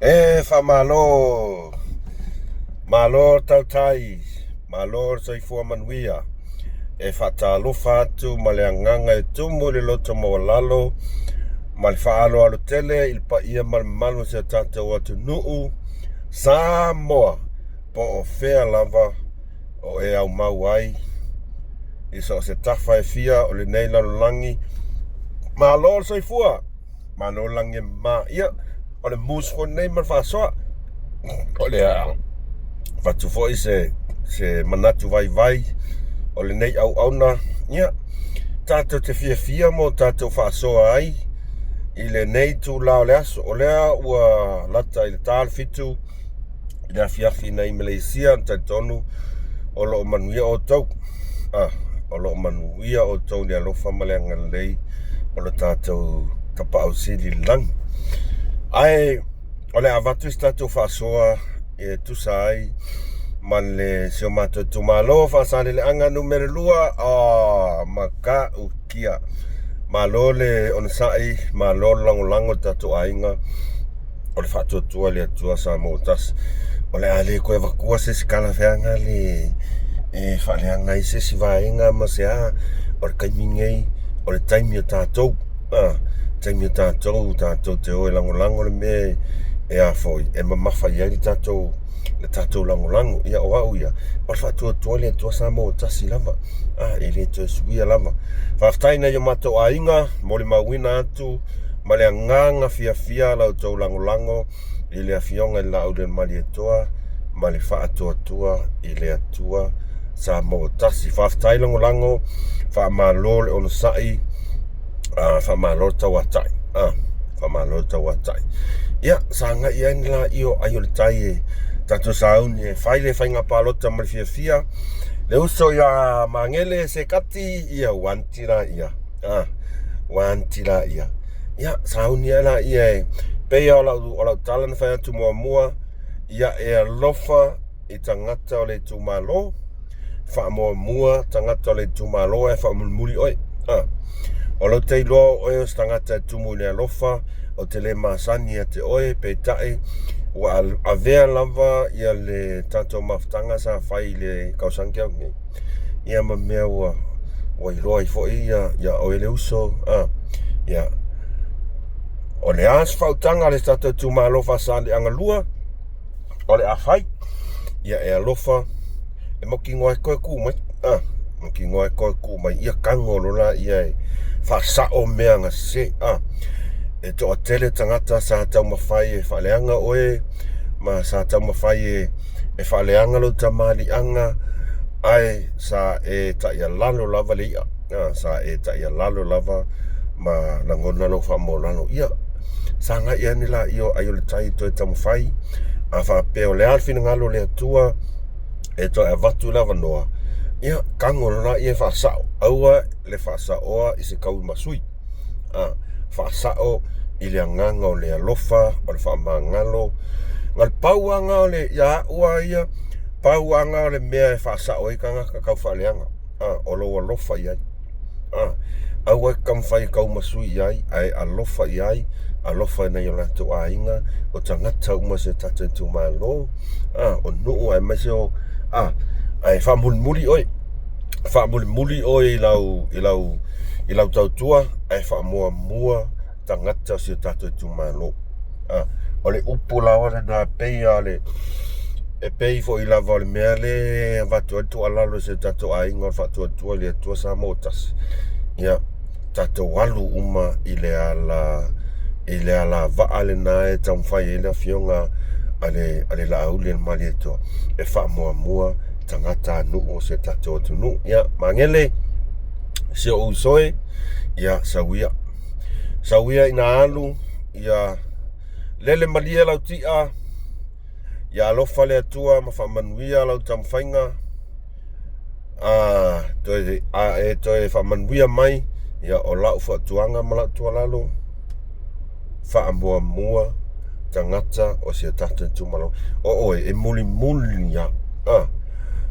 E faamalo, malo tautai, malo le soifua manuia. E faatalofa atu ma le agaga e tumu i le loto maualalo ma le faaaloalo tele i le paia ma le mamalu o si o tatou atunuu Samoa, po o fea lava o e aumau ai i so o se tafa e fia o lenei lalolagi. Malo le soifua! Malo le lagi e mama. Ia, o le moose foi lenei ma le faasoa. O le a avatu foi se manatu vaivai o lenei auauna. Ia, tatou te fiafia mo tatou faasoa ai i lenei itula o le aso. O lea ua lata i le ta o le 7 i le afiafi nei i Maleisia, ou te talitonu o lo o manuia outou. Ah, o lo o manuia outou i le alofa ma le agalelei o le tatou Tapaau Sili i le lagi. Ae o le a avatu se tatou faasoa e tusa ai ma le si o matou itumalo Faasaleleaga numera 2. Ah, Matautia. Malo le onosai, malo le lagolago i le tatou aiga. O le faatuatua i le Atua Samoa ua tasi. O le a le toe avatua se isi talafeaga le e faaleaga ai se isi vaega ma se a. O le taimi nei, o le taimi o tatou. A, taimi o tatou, tatou te o e lagolago le mea e a foi, e mamafa i ai le tatou le tatou lagolago. Ia o au ia, o le faatuatua i le Atua Samoa ua tasi lava. A, e le toe suia lava. Faafetai i nai o matou aiga, molimauina atu ma le agaga fiafia la outou lagolago i le Afioga i le Laaulialemalietoa ma le faatuatua i le Atua Samoa ua tasi. Faafetai lagolago, faamalo le onosai, faamalo le tauatai, faamalo le tauatai. Ia, sagai ane laia o ai o le tai e tatou sauni e fai le faiga palota ma le fiafia. Le uso ia Magele Sekati, ia ua anti laia. Ua anti laia. Ia, sauni ae laia e pei o lau tala na fai atu muamua, ia e alofa i tagata o le itumalo, faamuamua tagata o le itumalo ae faamulimuli oe. O lou te iloa o oe o se tagata e tumu i le alofa, ou te le masani ia te oe, peitai ua avea lava ia le tatou mafutaga sa fai i le tausaga tea atu nei, ia ma mea ua iloa ai foi ia oe le uso. Ia, o le a se faautaga a le tatou itumalo Faasaleleaga 2, o le a fai, ia e alofa, e mautinoa e toe tu mai, mautinoa e toe tu mai, ia tago loa laia e faasao mea na sese. E toatele tagata sa taumafai e faaleaga oe, ma sa taumafai e faaleaga lou tamaliiaga, ae sa e taialalo lava le i'a, sa e taialalo lava ma lagona lou faamaualalo. Ia, sagai ane laia o ai o le tai e toe taumafai, a faapea o le a le finagalo o le Atua e toe avatu le avanoa, ia, tago loa laia e faasao, aua le faasaoa i se tauimasui. Faasao i le agaga o le alofa, o le faamagalo. Na o le pau lava lena o le, ia au lava ia, pau lava lena o le mea e faasao ai tagata tau faaleaga, o lou alofa i ai. Aua e te taumafai e taumasui i ai, ae alofa i ai, alofa i nai o latou aiga, o tagata uma o si o tatou itumalo, o nuu aemaise o, ae faamulimuli oe, faamulimuli oe i lau, i lau, i lau tautua, ae faamuamua tagata o si o tatou itumalo. O le upu lava lena e pei lava o le, e pei foi lava o le mea lea e avatu ai le tuualalo i si o tatou aiga o le faatuatua i le Atua Samoa ua tasi. Ia, tatou alu uma i le ala, i le alavaa lena e taumafai ai le afioga a le Laaulialemalietoa e faamuamua tagata a nuu o si o tatou atunuu. Ia, Magele, si ou uso e, ia, sau ia. Sau ia ina alu, ia lele malie lau ti'a, ia alofa le Atua ma faamanuia lau taumafaiga, a toe, a e toe faamanuia mai, ia o lau fautuaga ma lau tuualalo, faamuamua tagata o si o tatou itumalo. O oe, e mulimuli lava.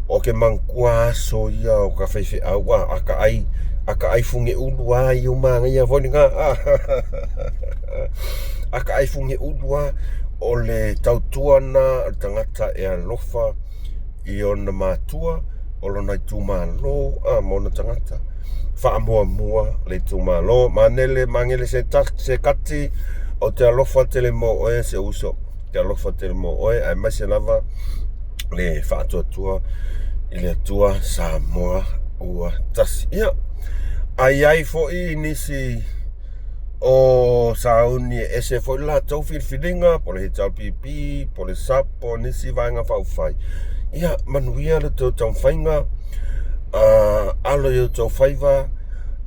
O ke manatua aso ia o ka faifeau, a ka ai, a ka ai fugeulu lava ia o manaia foi lena. A ka ai fugeulu lava. O le tautua lena a le tagata e alofa i ona matua, o lona itumalo a ma ona tagata. Faamuamua le itumalo. Manele, Magele se se kati, ou te alofa tele mo oe si ou uso. Ou te alofa tele mo oe aemaise lava le faatuatua i le Atua Samoa ua tasi. Ia, a i ai foi nisi o sauni e ese foi le latou filifiliga, po o le HRPP, po o le SUP, po o nisi vaega faaupufai, ia manuia le tou taumafaiga, alo i outou faiva,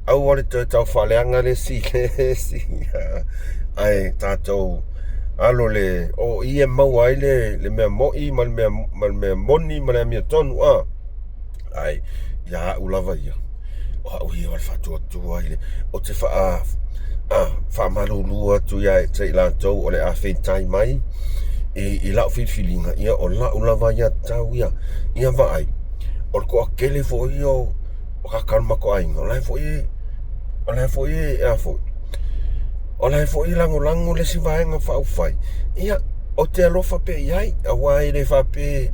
aua le toe taufaaleaga le isi i le isi, ae tatou alo le o i e maua ai le mea moi ma le mea moni ma le amiotonu a. Ae ia au lava ia, o au ia o le faatuatua i le, ou te faa, a, faamalulu atu ia te i latou o le a feitai mai i, i lau filifiliga, ia o lau lava ia tatau ia, ia vaai, o le toatele foi ia o, o tagata o le matou aiga, o la e foi e, o la e foi e, a foi, o la e foi e lagolago le isi vaega faaupufai, ia, ou te alofa pea i ai, aua e le faapea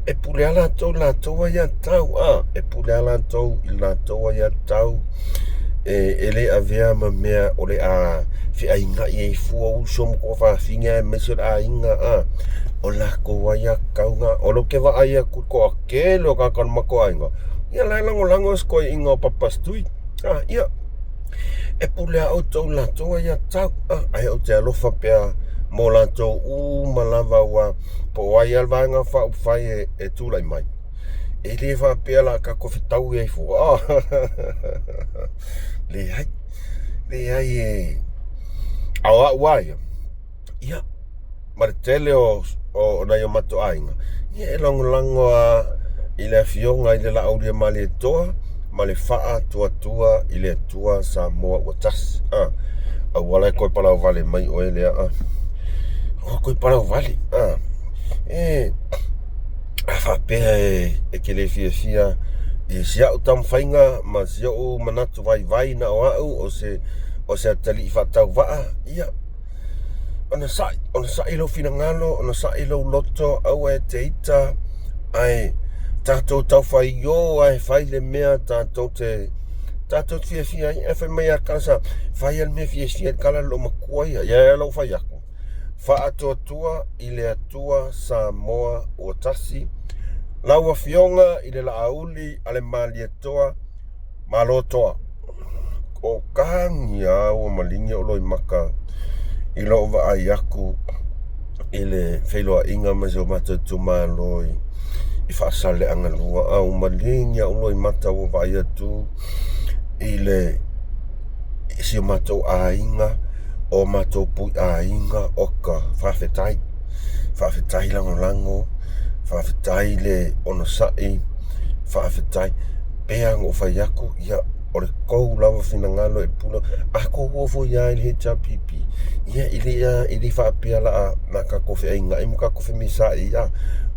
e pule lava latou i le latou aiatatau, a, e pule lava latou i le latou aiatatau, e le avea ma mea o le a feaiga'i ai fua uso ma tuafafine aemaise o le aiga, a, o le latou aiatatau lena. O lea ou te vaai atu i le toatele o tagata o le matou aiga, ia o la e lagolago si toeaina o Papa Stewart, a, ia, e pule lava outou i le latou aiatatau, a, ae ou te alofa pea mo latou uma lava aua po o ai lava le Vaega Faaupufai e tulai mai, e le faapea o le a tatou fetaui ai fua. Leai, leai e... A o au lava ia, ia, ma le tele o, o nai o matou aiga, ia e lagolago lava i le Afioga i le Laauliamalietoa ma le Faatuatua i le Atua Samoa ua tasi. A, aua la e toe palauvale mai oe lea, a. Aua toe palauvale, a. E, a faapea e, e te le fiafia i si au taumafaiga ma si ou manatu vaivai na o au o se, o se atalii faatauvaa, ia, onosai, onosai lou finagalo, onosai lou loto, aua e te ita, ae tatou taufaio lava e fai le mea tatou te tatou te fiafia ai. Ae fai mai ia Kalasa, fai lava le mea e fiafia ai Kala le loomatua ia. Ia ia lou fai atu. Faatuatua i le Atua Samoa ua tasi, lau Afioga i le Laauli a le Malietoa, Malo toa. O kagi a ua maligi ou loimaka i lou vaai atu i le feiloaiga ma si o matou itumalo i, i Faasaleleaga 2. A ua maligi ou loimata ua vaai atu i le i si o matou aiga, o matou pui aiga, oka, faafetai. Faafetai lagolago, faafetai le onosai, faafetai. Pei lava ona ou fai atu, ia, o le tou lava finagalo e pule. A tou o foi lava i le HRPP, ia, e le, e le faapea o le a tatou feaiga'i ma tatou femisa'i, a,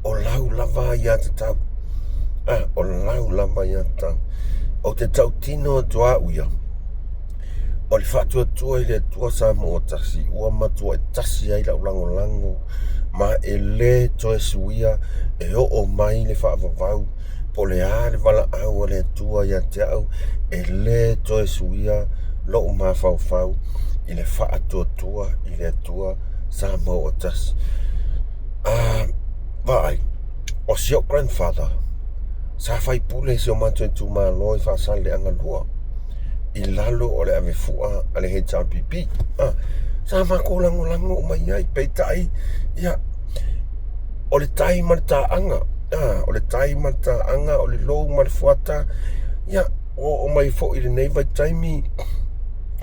o lau lava aiatatau. A, o lau lava aiatatau. Ou te tautino atu lava au ia, o le faatuatua i le Atua Samoa tasi, ua matuai tasi ai lau lagolago, ma e le toe suia e oo mai le faavavau Po o le a le valaau a le Atua ia te au, e le toe suia lou mafaufau i le faatuatua i le Atua sa maua tasi. A, vaai, o si ou grandfather, sa faipule i si o matou itumalo i Faasaleleaga 2, i lalo o le avefua a le HRPP. A, sa matou lagolago uma i ai, peitai, ia, o le tai ma le taaga, a, o le tai ma le taaga, o le lou ma le fuata, ia, ua oo mai foi i lenei vaitaimi,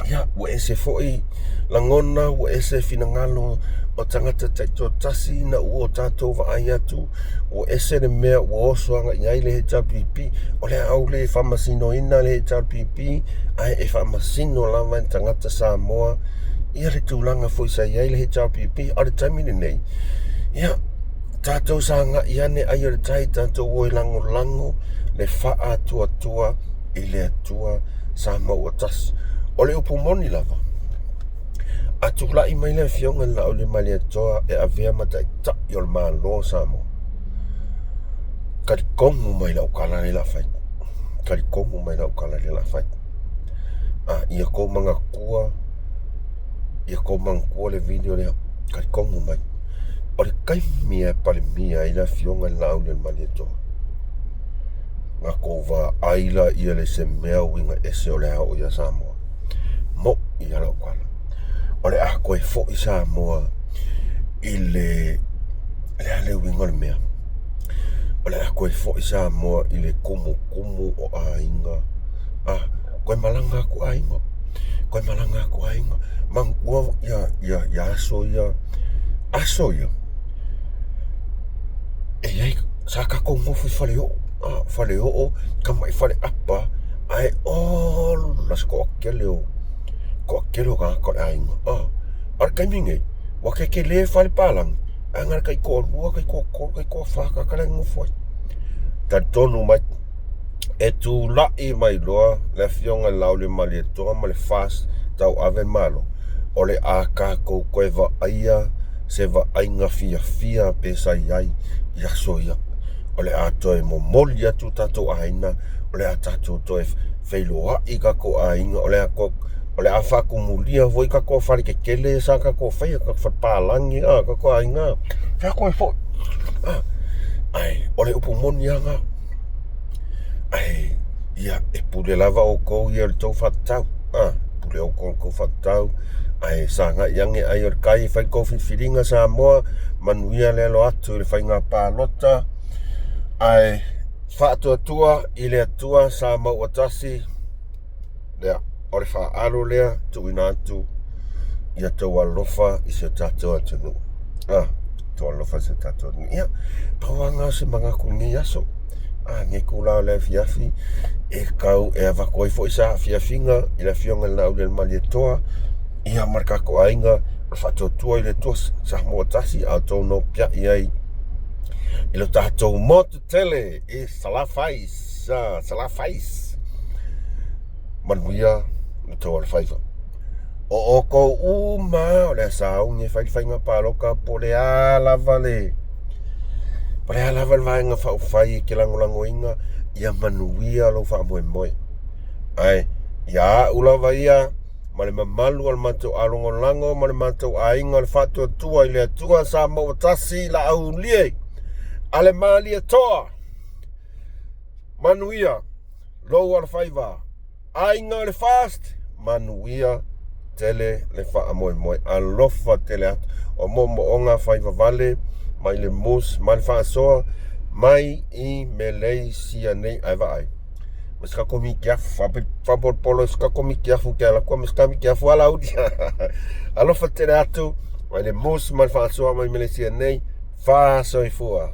ia, ua ese foi lagona, ua ese finagalo o tagata taitoatasi ina ua tatou vaai atu, ua ese le mea ua oso agai i ai le HRPP. O le a ou le faamasinoina le HRPP, ae e faamasino lava e tagata Samoa ia le tulaga foi sa i ai le HRPP. A o le taimi lenei, ia, tatou sagai ane ai o le tai, tatou o e lagolago le faatuatua i le Atua sa maua tasi. O le upu moni lava, A tulai mai le Afioga i le Laaulialemalietoa e avea ma Taitai o le Malo o Samoa, talitonu mai lau tala lea o le a fai. Talitonu mai lau tala lea o le a fai. A ia tou manatua, ia tou manatua le video lea, talitonu mai. O le taimi e Palemia ai le Afioga i le Laaulialemalietoa, na tou vaai laia i se mea uiga ese o le a oo ia Samoa. Mo'i lava lau tala. O le a toe foi Samoa i le le a le uiga o le mea? O le a toe foi Samoa i le tumutumu o aiga. A, toe malaga atu aiga, toe malaga atu aiga. Manatua ia aso ia, aso ia, e i ai, sa tatou nofo i faleoo, faleoo, tamai faleapa, ae ola se toatele o toatele o tagata o le aiga. A o le taimi lenei, ua tetele fale palagi, ae na o le taitoalua, taitoatolu, taitoafa tagata la e nonofo ai. Talitonu mai, e tulai mai loa le Afioga i le Laaulialemalietoa ma le FAST tauave le Malo, o le a tatou toe vaaia se vaaiga fiafia pe sa i ai i aso ia. O le a toe momoli atu tatou aiga, o le a tatou toe feiloai tatou aiga, o le a o le a faatumulia foi tatou fale tetele sa tatou faia, tatou fale palagi, a, tatou aiga, fea foi. A, ae o le upu moni lava lena. Ae, ia, e pule lava outou ia i le tou faatatau. A, pule outou i le tou faatatau. Ae sagai ane ai o le tai e fai le tou filifiliga Samoa, manuia le alo atu i le faiga palota. Ae faatuatua i le Atua sa mauatasi. Lea, o le faaalu lea tuuina atu ia tou alofa i si o tatou atunuu. Ah, tou alofa i si o tatou atunuu. Ia, pau lava lena o se manatu i lenei aso. Ah, lenei itula o le afiafi e tau e avatu ai foi sa afiafiga i le Afioga i le Laaulialemalietoa ia ma le tatou aiga o le faatuatua i le Atua Samoa tasi a outou nopiai ai i lo tatou motu tele i Salafai. Sa Salafais. Manuia le tou alofaiva. O outou uma o le a sauni e fai le faiga palota po o le a lava le po o le a lava le vaega faaupufai e te lagolagoina, ia manuia lou faamoemoe. Ae ia au lava ia ma le mamalu o le matou alogolago ma le matou aiga o le Faatuatua i le Atua Samoa ua tasi Laaulie a le Malietoa. Manuia lou alofaiva, aiga o le FAST, manuia tele le faamoemoe. Alofa tele atu. O moomooga faivavale mai le mus ma le faasoa mai i Meleisia nei ae vaai. Ma se tatou mitiafu, faapolopolo se tatou mitiafu ke ala kua ma se tatou mitiafu ala uli. Alofa tele atu mai le mus ma le faasoa mai Meleisia nei. Faasoifua.